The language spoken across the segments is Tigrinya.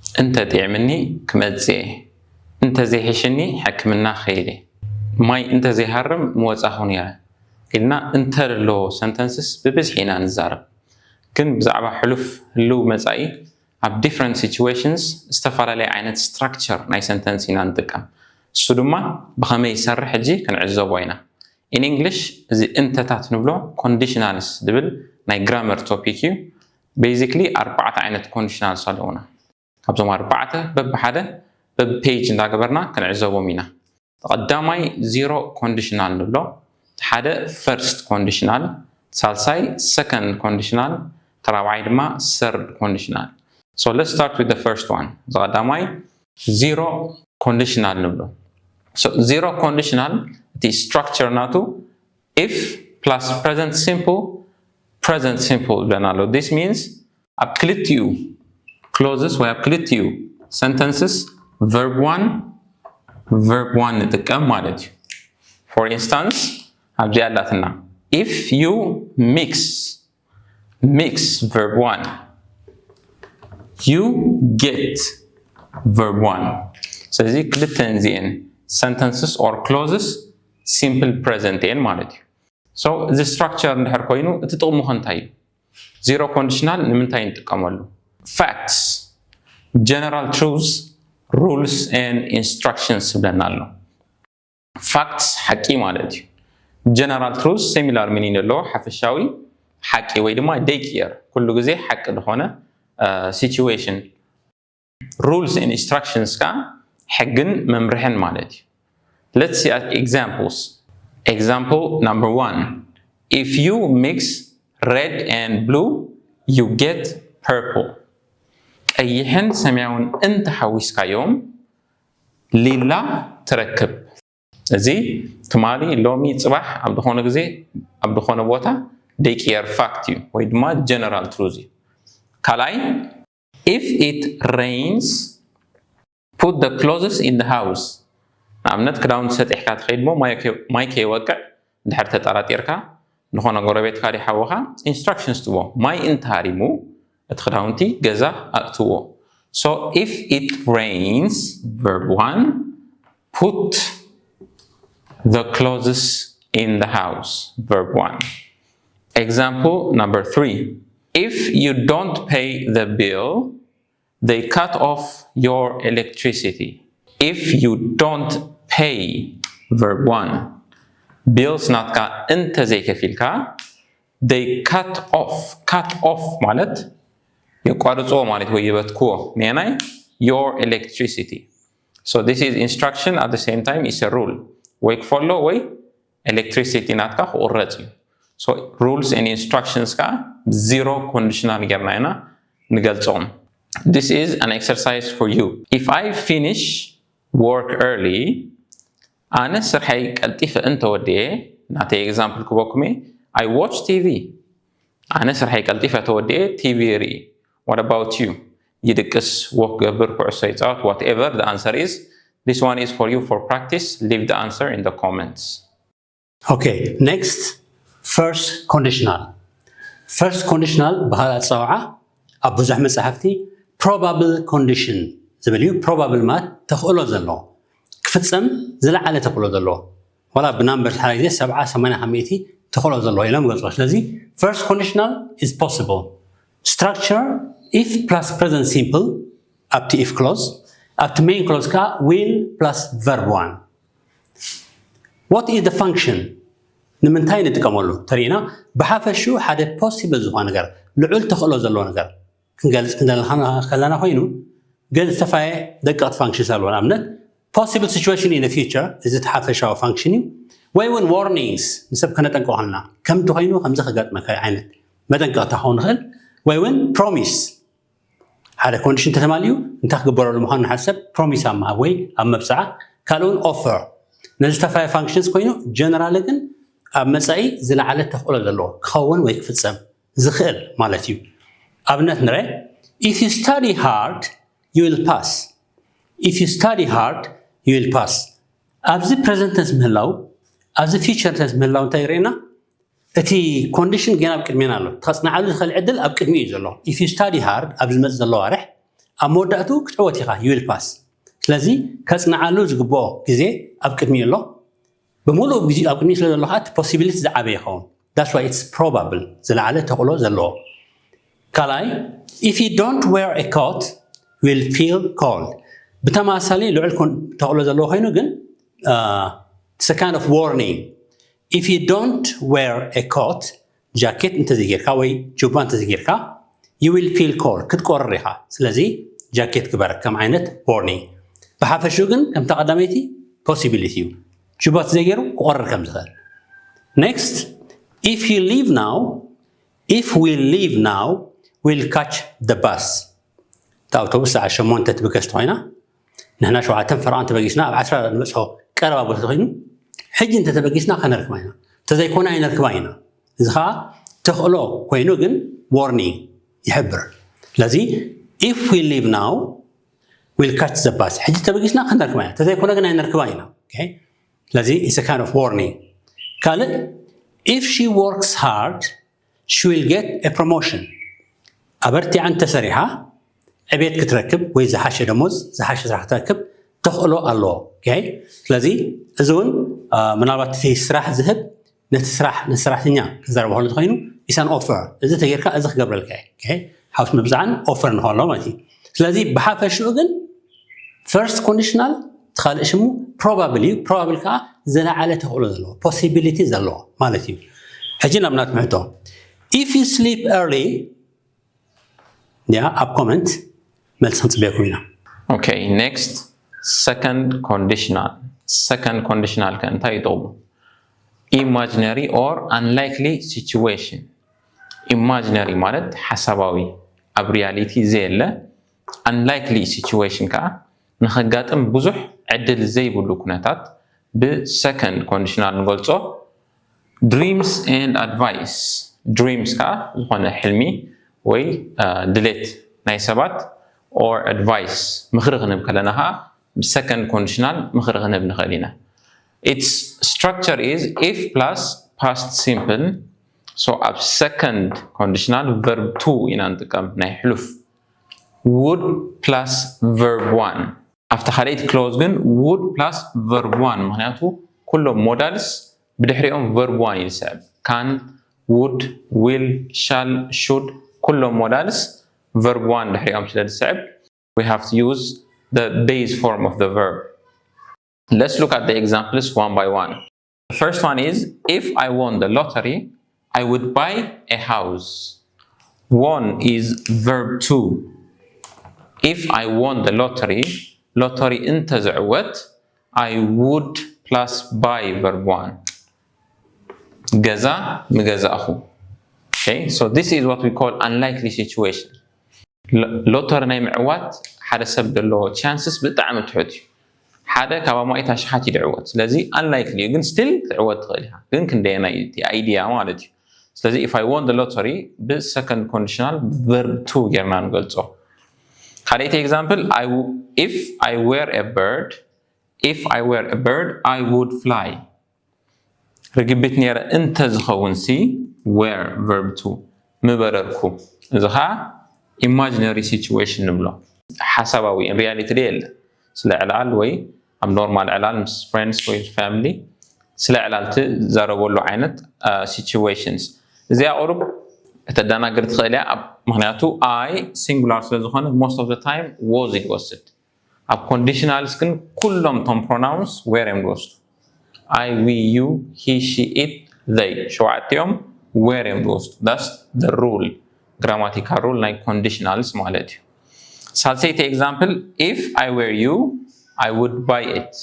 እንተ ጥዕምኒ ክመጽእ እየ፣ እንተ ዘይሕሽኒ ሕክምና ኸይደ፣ ማይ እንተ ዘይሃርም ምወጻኹ ነይረ ኢልና እንተ ዘለዎ ሰንተንስስ ብብዝሒ ኢና ንዛረብ። ግን ብዛዕባ ሕሉፍ ህልው መጻኢ ኣብ different situations ዝተፈላለየ ዓይነት structure ናይ ሰንተንስ ኢና ንጥቀም። እሱ ድማ ብኸመይ ይሰርሕ ሕጂ ክንዕዘቦ ኢና። In English እዚ እንተታት ንብሎ conditionals ዝብል ናይ ግራመር ቶፒክ እዩ። Basically ኣርባዕተ ዓይነት ኮንዲሽናልስ ኣለውና። ካብዞም ኣርባዕተ በብሓደ በብፔጅ እንዳገበርና ክንዕዘቦም ኢና። ቀዳማይ ዜሮ ኮንዲሽናል ንብሎ፣ ሓደ ፈርስት ኮንዲሽናል፣ ሳልሳይ ሰከንድ ኮንዲሽናል፣ ተራብዓይ ድማ ሰርድ ኮንዲሽናል። So let's start with the first one። እዚ ቀዳማይ ዜሮ ኮንዲሽናል ንብሎ። So ዜሮ ኮንዲሽናል እቲ ስትራክቸር ናቱ if plus present simple present simple ይብለና ኣሎ። This means ኣብ ክልቲኡ ክሎዝስ ወይ ኣብ ክልቲኡ ሰንተንስስ ቨርብ one ቨርብ one ንጥቀም ማለት እዩ። For instance ኣብዚ ኣላትና if you mix mix verb one you get verb one። ስለዚ ክልተን እዚኤን ሰንተንስስ or ክሎዝስ ሲምፕል ፕረዘንት እየን ማለት እዩ። So እዚ ስትራክቸር እንድሕር ኮይኑ እቲ ጥቕሙ ከ እንታይ እዩ? ዜሮ ኮንዲሽናል ንምንታይ ንጥቀመሉ? Facts, general truths, rules and instructions ይብለና ኣሎ። ፋክትስ ሓቂ ማለት እዩ። ጀነራል ትሩዝ ሲሚላር ሚኒንግ ኣለዎ፣ ሓፈሻዊ ሓቂ ወይ ድማ ዴይ ኬር ኩሉ ግዜ ሓቂ ዝኾነ ሲቹዌሽን። ሩልስ ኤንድ ኢንስትራክሽንስ ከዓ ሕግን መምርሕን ማለት እዩ። Let's see examples. Example number one. If you mix red and blue, you get purple. ቀይሕን ሰማያውን እንተሓዊስካዮም ሊላ ትረክብ። እዚ ትማሊ፣ ሎሚ፣ ፅባሕ ኣብ ዝኾነ ግዜ ኣብ ዝኾነ ቦታ ዴይ ኬር ፋክት እዩ ወይ ድማ ጀነራል ትሩዝ እዩ። ካልኣይ if it rains put the clothes in the house። ንኣብነት ክዳውንቲ ሰጢሕካ ትኸይድ እሞ ማይ ከይ- ማይ ከይወቅዕ እንድሕር ተጠራጢርካ ዝኾነ ጎረቤትካ ድዩ ሓውኻ ኢንስትራክሽንስ ትቦ ማይ እንተሃሪሙ እቲ ክዳውንቲ ገዛ ኣእትዎ። So if it rains verb one put the clothes in the house verb one. Example number three. If you don't pay the bill they cut off your electricity. If you don't pay verb one bills ናትካ እንተዘይከፊልካ they cut off cut off ማለት የቋርፅዎ ማለት ወይ ይበትክዎ ነናይ your electricity. So this is instruction at the same time is a rule ወይ ክፈሎ ወይ ኤሌክትሪሲቲ ናትካ ክቁረፅ እዩ። So rules and instructions ከዓ ዜሮ ኮንዲሽናል ጌርና ኢና ንገልፆም። This is an exercise for you. If I finish work early ኣነ ስርሐይ ቀልጢፈ እንተወድየ ናተይ ኤግዛምፕል ክበኩም እየ። I watch T V ኣነ ስርሐይ ቀልጢፈ ተወድየ ቲቪ ርኢ። What about you? ይድቅስ፣ ወክ ገብር፣ ኩዕሶ ይፃወት፣ whatever the answer is, this one is for you for practice. Leave the answer in the comments. Okay, next first conditional. First conditional ብካልእ ኣፀዋዕዓ ኣብ ብዙሕ መፅሓፍቲ probable condition ዝብል እዩ። Probable ማለት ተኽእሎ ዘለዎ ክፍፀም ዝለዓለ ተኽእሎ ዘለዎ ዋላ ብናምበር ሓደ ግዜ ሰብዓ ሰማንያ ካብ ሚእቲ ተኽእሎ ዘለዎ ኢሎም ይገልፅዎ። ስለዚ first conditional is possible structure if plus present simple ኣብቲ if clause ኣብቲ main clause ከዓ will plus verb one. What is the function? ንምንታይ ንጥቀመሉ ተሪእና ብሓፈሹ ሓደ possible ዝኾነ ነገር ልዑል ተኽእሎ ዘለዎ ነገር ክንገልፅ ክንደለና ከለና ኮይኑ ግን ዝተፈላለየ ደቀቕቲ functions ኣለዎ። ንኣብነት possible situation in the future እዚ ተሓፈሻዊ function እዩ። ወይ እውን warnings ንሰብ ከነጠንቅቆ ከለና ከምዚ ኮይኑ ከምዚ ከጋጥመካ ዓይነት መጠንቀቕታ ክኸውን ይኽእል። ወይ እውን promise ሓደ ኮንዲሽን ተተማልዩ እንታይ ክግበረሉ ምዃኑ ንሓደ ሰብ ፕሮሚስ ኣብ ምሃብ ወይ ኣብ መብፅዓ ካልእ እውን offer ነዚ ዝተፈላለየ functions ኮይኑ ጀነራሊ ግን ኣብ መፃኢ ዝለዓለ ተኽእሎ ዘለዎ ክኸውን ወይ ክፍፀም ዝኽእል ማለት እዩ። ኣብነት ንረ if you study hard you will pass if you study hard you will pass ኣብዚ present tense ምህላው ኣብዚ future tense ምህላው እንታይ ይርእየና? እቲ ኮንዲሽን ገና ኣብ ቅድሜና ኣሎ። ተፅንዓሉ ዝኽእል ዕድል ኣብ ቅድሚ እዩ ዘሎ። If you study hard ኣብ ዝመፅ ዘሎ ኣዋርሕ ኣብ መወዳእቱ ክትዕወት ኢኻ you will pass። ስለዚ ከጽንዓሉ ዝግብኦ ግዜ ኣብ ቅድሚኡ ኣሎ። ብምሉእ ግዜ ኣብ ቅድሚኡ ስለ ዘሎ ከዓ እቲ possibility ዝዓበየ ይኸውን። That's why it's probable ዝለዓለ ተኽእሎ ዘለዎ። ካልኣይ if you don't wear a coat you will feel cold። ብተመሳሳሊ ልዑል ተኽእሎ ዘለዎ ኮይኑ ግን it's a kind of warning. If you don't wear a coat ጃኬት እንተዘይጌርካ ወይ ጁባ እንተዘይጌርካ you will feel cold ክትቆርር ኢኻ። ስለዚ ጃኬት ግበር ከም ዓይነት warning። ብሓፈሽኡ ግን ከምታ ቀዳመይቲ possibility እዩ። ጁባ ዘይገይሩ ክቆርር ከም ዝኽእል። Next if you leave now if we leave now we'll catch the bus። እታ ኣውቶቡስ ሰዓት ሸሞንተ ትብገስ ተኾይና ንሕና ሸውዓተን ፈረቓን ተበጊስና ኣብ ዓስራ ንበፅሖ ቀረባ ቦታ ተኾይኑ ሕጂ እንተተበጊስና ከነርክባ ኢና። እንተዘይኮነ ኣይነርክባ ኢና። እዚ ከዓ ተኽእሎ ኮይኑ ግን warning ይሕብር። ስለዚ if we leave now we'll catch the bus ሕጂ ተበጊስና ከነርክባ ኢና። እንተዘይኮነ ግን ኣይነርክባ ኢና። ስለዚ it's a kind of warning። ካልእ if she works hard she will get a promotion። ኣበርቲዓ እንተሰሪሓ ዕቤት ክትረክብ ወይ ዝሓሸ ደሞዝ ዝሓሸ ስራሕ ክትረክብ ተኽእሎ ኣለዎ። ስለዚ እዚ እውን ምናልባት እቲ ስራሕ ዝህብ ነቲ ስራሕ ነቲ ሰራሕተኛ ክዛረብ ከሎ ተኮይኑ it's an offer። እዚ ተጌርካ እዚ ክገብረልካ እየ ሓውስ ምብዛዕን offer ንኸሎ ማለት እዩ። ስለዚ ብሓፈሽኡ ግን first conditional እቲ ካልእ ሽሙ probable እዩ። Probable ከዓ ዝለዓለ ተኽእሎ ዘለዎ possibility ዘለዎ ማለት እዩ። ሕጂ ናብ ናት ምሕቶ if you sleep early ያ ኣብ comment መልሲ ክንፅበየኩም ኢና። Okay, next second conditional. Second conditional ከ እንታይ ይጠቕሙ? Imaginary or unlikely situation. Imaginary ማለት ሓሳባዊ ኣብ reality ዘየለ፣ unlikely situation ከዓ ንኸጋጥም ብዙሕ ዕድል ዘይብሉ ኩነታት ብ second conditional ንገልጾ። Dreams and advice. Dreams ከዓ ዝኾነ ሕልሚ ወይ ድሌት ናይ ሰባት or advice ምኽሪ ክንህብ ከለና ከዓ ብ second conditional ምኽሪ ክንህብ ንኽእል ኢና። Its structure is if plus past simple. So ኣብ second conditional verb to ኢና ንጥቀም ናይ ሕሉፍ would plus verb one። ኣብቲ ካልኣይቲ clause ግን would plus verb one ምኽንያቱ ኩሎም modals ብድሕሪኦም verb one እዩ ዝስዕብ። Can, would, will, shall, should ኩሎም modals verb one ድሕሪኦም ስለ ዝስዕብ we have to use the base form of the verb. Let's look at the examples one by one. The first one is if I won the lottery I would buy a house. Won is verb to. If I won the lottery, lottery እንተዝዕወት I would plus buy verb one. ገዛ ምገዛእኹ። Okay, so this is what we call unlikely situation. Lottery ናይ ምዕዋት ሓደ ሰብ ዘለዎ chances ብጣዕሚ ትሑት እዩ። ሓደ ካብ ኣማኢት ኣሽሓት እዩ ድዕወት። ስለዚ unlikely እዩ ግን still ክትዕወት ትኽእል ኢኻ። ግን ክንደየናይ እዩ እቲ idea ማለት እዩ። ስለዚ if I won the lottery ብ second conditional verb to ጌርና ንገልጾ። ካልኣይቲ example if I were a bird if I were a bird I would fly። ርግቢት ነይረ እንተ ዝኸውን ሲ were verb to ምበረርኩ። እዚ ከዓ imaginary situation ንብሎ ሓሳባዊ in reality ዶ የለ ስለ ዕላል ወይ ኣብ normal ዕላል ምስ friends ወይ family ስለ ዕላል ትዛረበሉ ዓይነት situations። እዚኣ ቁሩብ ከተደናግር ትኽእል እያ ምክንያቱ I singular ስለ ዝኾነ most of the time was ይወስድ። ኣብ conditionals ግን ኩሎም ቶም pronouns were እዮም ዝወስዱ። I, we, you, he, she, it, they ሸውዓቲኦም were እዮም ዝወስዱ። That's the rule, grammatical rule ናይ conditionals ማለት እዩ። ሳልሰይቲ example if I were you I would buy it።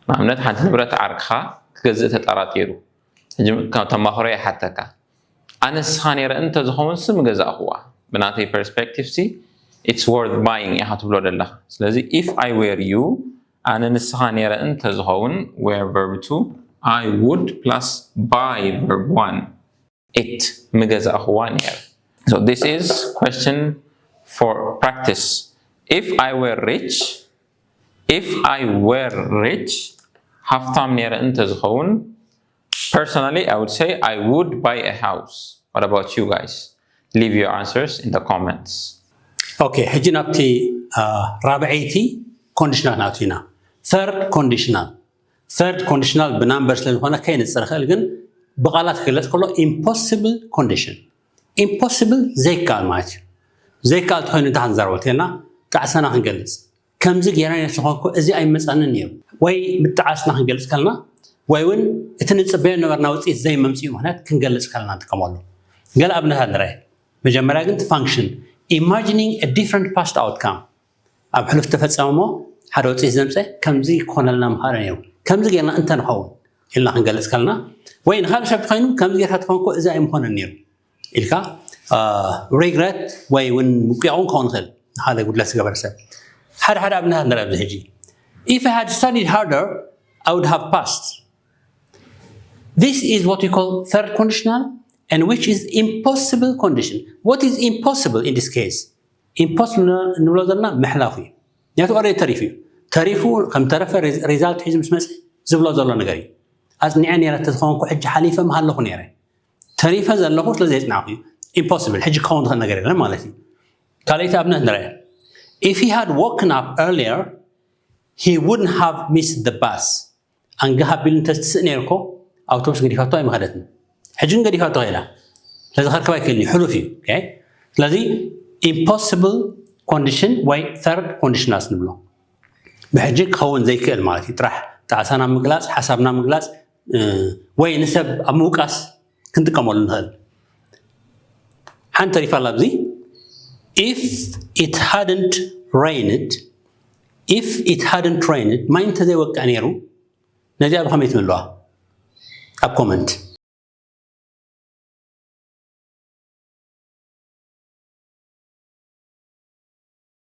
ንኣብነት ሓንቲ ንብረት ዓርክኻ ክገዝእ ተጠራጢሩ ሕጂ ከም ተማኽሮ ይሓተካ ኣነ ንስኻ ነይረ እንተ ዝኸውን ሲ ምገዛእኽዋ። ብናተይ perspective ሲ it's worth buying ኢኻ ትብሎ ዘለኻ። ስለዚ if I were you ኣነ ንስኻ ነይረ እንተ ዝኸውን were verb to I would plus buy verb one it ምገዛእኽዋ ነይረ። So this is question for practice. If I were rich if I were rich ሃፍታም ነይረ እንተ ዝኸውን personally I would say I would buy a house. What about you guys? Leave your answers in the comments. okay ሕጂ ናብቲ ራብዐይቲ conditional ናቱ ኢና። Third conditional third conditional ብናምበር ስለ ዝኾነ ከይንፅር ይኽእል ግን ብቃላት ክገልፅ ከሎ impossible condition impossible ዘይከኣል ማለት እዩ። ዘይከኣል ተኮይኑ እንታይ ክንዛረበሉ ተልና ጣዕሳና ክንገልፅ ከምዚ ጌራ ነስኾንኩ እዚ ኣይመፃንን ነይሩ ወይ ምጣዓስና ክንገልፅ ከልና ወይ እውን እቲ ንፅበዮ ነበርና ውፅኢት ዘይመምፅኡ ምክንያት ክንገልፅ ከልና ንጥቀመሉ። ገለ ኣብነታት ንርአ። መጀመርያ ግን function imagining a different past outcome ኣብ ሕሉፍ ተፈፀመ እሞ ሓደ ውፅኢት ዘምፀ ከምዚ ክኾነልና ምኽኣለ ነይሩ ከምዚ ጌርና እንተ ንኸውን ኢልና ክንገልፅ ከልና ወይ ንካልእ ሰብ ተኮይኑ ከምዚ ጌርካ ተኾንኩ እዚ ኣይምኾነን ነይሩ ኢልካ regret ወይ እውን ምቁያውን ክኸውን ይኽእል ሓደ ጉድለት ዝገበረ ሰብ። ሓደ ሓደ ኣብነታት ንርአ ኣብዚ ሕጂ if I had studied harder I would have passed. This is what we call third conditional and which is impossible condition. What is impossible in this case? Impossible ንብሎ ዘለና ምሕላፉ እዩ። ምክንያቱ already ተሪፉ እዩ። ተሪፉ ከም ተረፈ result ሒዙ ምስ መፀ ዝብሎ ዘሎ ነገር እዩ። ኣፅኒዐ ነይረ ተዝኾንኩ ሕጂ ሓሊፈ ምሃለኹ ነይረ። ተሪፈ ዘለኹ ስለ ዘየፅናዕኩ እዩ። Impossible ሕጂ ክኸውን ዝኽእል ነገር የለን ማለት እዩ። ካልኣይቲ ኣብነት ንርአ። If he had woken up earlier he wouldn't have missed the bus. ኣንጋ ሃቢሉ እንተዝትስእ ነይሩ እኮ ኣውቶቡስ ገዲፋቶ ኣይምኸደትን። ሕጂ ግን ገዲፋቶ ኸይዳ ስለዚ ከርከብ ኣይክእልን እዩ ሕሉፍ እዩ። ስለዚ impossible condition ወይ third conditional ንብሎ ብሕጂ ክኸውን ዘይክእል ማለት እዩ። ጥራሕ ጣዕሳና ምግላፅ ሓሳብና ምግላጽ ወይ ንሰብ ኣብ ምውቃስ ክንጥቀመሉ ንኽእል። ሓንቲ ተሪፋ ኣላ ኣብዚ if it hadn't rained if it hadn't rained ማይ እንተዘይወቅዕ ነይሩ ነዚኣ ብኸመይ ትምልዋ ኣብ comment።